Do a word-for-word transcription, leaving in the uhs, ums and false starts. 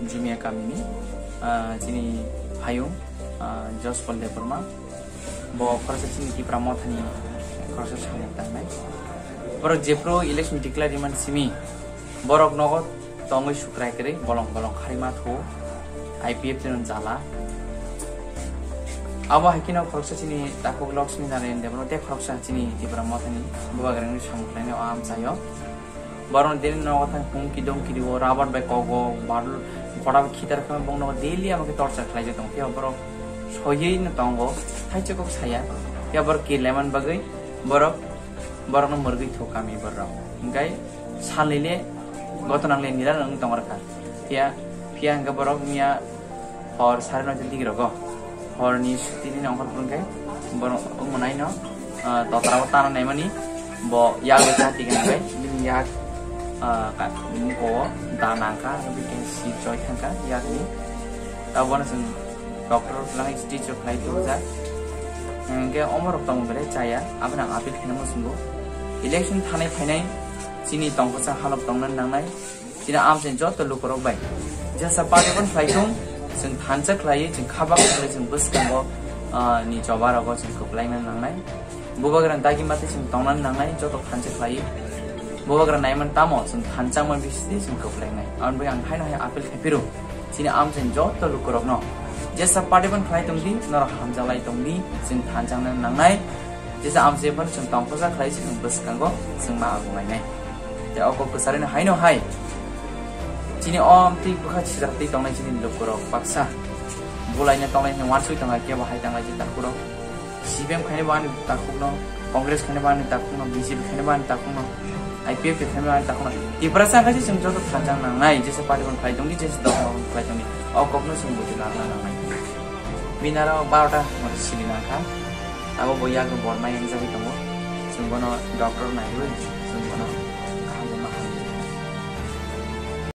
Jumia kamini, ah, chini hayung, ah, Jospal Debbarma. Bo khoroksa chini Tipra Mothani khoroksa samung tangnai. Borok jephru election declare rimani simi borok nogo tongwi sukrai kwrwi bolong bolong kharima thu I P F T no jala. Abo hai kheno khoroksa chini takhuk Lakshmi Narayan Debbarma tei khoroksa chini Tipra Mothani bubagrani samung khlainai o amchaio. Borok dini nogo thang hum kidong kidio, rabar bai kogo, barul, koda bai khitar khe bong nogo daily amo khe torture khlai tong. Phiya borok soyei no tongo, thaichuk kok saya. Phiya borok kir lemon bagwi, borok, borok no murgwi thok kami borok. Hingkai salni le, goto nang le nila nang tong rakha. Phiya, phiya hingka borok miya hor sare noita digirogo. Horni sutini nongkhor phunukhe borok omonaino, ah, totarao tana naimani bo yago chati khe hingkhe bini yak, ah, ka-, muko da nangkha, bini si choi thangkha yakni. Abono chwng doctor lang stitch rok khlai tubujak. Hingkhe omorok tongmung belai chaya, abono ang appeal khaina muchungo. Election thanai phainai chini tongkha sa halok tongna nangnai. Chini amchaini joto lukurok bai jesa party phano khlai thung, chwng thansa khlaiwi, chwng kha bak khlaiwi, chwng bwskango, ah, ni choba rogo chwng kwplaina nangnai. Bubagra dagi mate chwng tongna nangnai, joto thansa khlaiwi. Bubagra naiman tamo chwng thansa man bisidi chwng kwplainai. Aboni bagwi ang haino hai appeal khai phiro. Chini amchaini joto lukurokno jesa party phano khlai tongdi, norok hamjalai tongdi, chwng thansa wngna nangnai. Jesa amchaini phano chwng tongthoksa khlai se chwng bwskango chwng ma abu lainai. Tei o kok kwcharino haino hai. Chini o amtwi bwkha sijak twi tongnai chini lukurok baksa. Bulaina tongnai hwnwi uansuk tongkha kebo hai tanglai chini takhurok. C P M khaina bo ani takhukno, Congress khaina bo ani takhukno, B J P khaina bo ani takhukno, I P F T khaina bo ani takhukno. Tiprasa khaisi chwng joto thansa nangnai, jesa party phano khlai tongdi, jesa dopha phano khlai tongdi. O kokno chwng buji larna nangnai. Bini aro barota mani sili nangkha. Abo bo yago bormai wngjagwi tongo. Chwng bono doctor naiwi, chwng bono